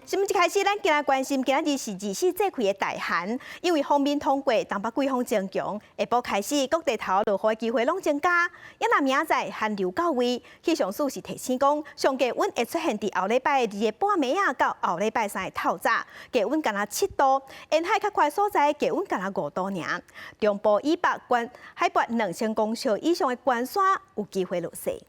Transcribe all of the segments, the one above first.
新聞一開始，咱今來關心今仔日是二十四節氣的大寒，因為鋒面通過，東北季風增強，下晡開始各地頭落雨的機會攏增加。抑若明仔載寒流到位，氣象署是提醒講，上低溫會出現佇後禮拜二的半暝仔到後禮拜三的透早，低溫干焦7度，沿海較寬所在低溫干焦5度爾。中部以北懸海拔2000公尺以上的懸山有機會落雪。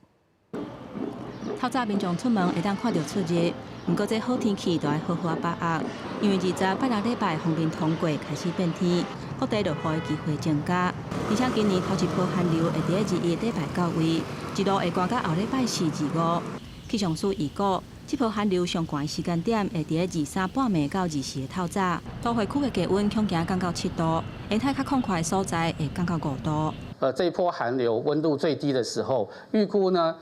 透早民眾出門會當看著出日，毋過這好天氣著愛好好仔把握，因為20拜六禮拜鋒面通過開始變天，各地落雨的機會增加。而且今年頭一波寒流會佇21禮拜到位，一路會寒到後禮拜四、二五。氣象署預估，這波寒流上寒的時間點會佇23半暝到24的透早，都會區的低溫恐驚降到7度，沿海較曠闊的所在會降到5度。這波寒流溫度最低的時候，預估呢，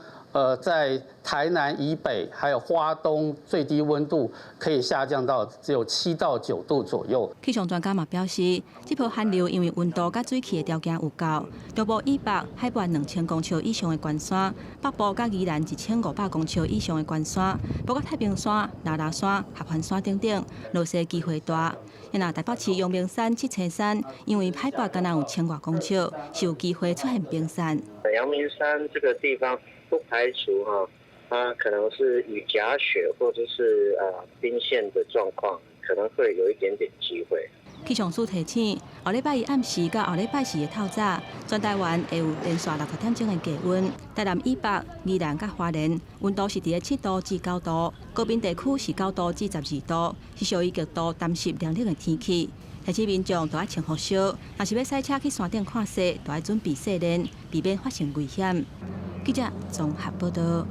在台南以北還有花東，最低溫度可以下降到只有7到9度左右。氣象專家嘛表示，這波寒流因為溫度佮水汽的條件有夠，中部以北海拔2000公尺以上的懸山，北部佮宜蘭1500公尺以上的懸山，包括太平山、拉拉山、合歡山等等，落雪機會大。若台北市陽明山、七星山，因為海拔敢若有千外公尺，是有機會出現冰山。陽明山這個地方不排除哈，它可能是雨夾雪或者是冰霰的狀況，可能會有一點點機會。氣象署提醒，後禮拜一暗時到後禮拜四的透早，全台灣會有連續6點鐘的低溫。台南以北、宜蘭佮花蓮，溫度是佇咧7度至9度；高屏地區是9度至12度，是屬於極度乾濕涼冷的天氣。提醒民眾著愛穿厚衫，若是欲駛車去山頂看雪，著愛準備雪鏈，避免發生危險。記者綜合報道。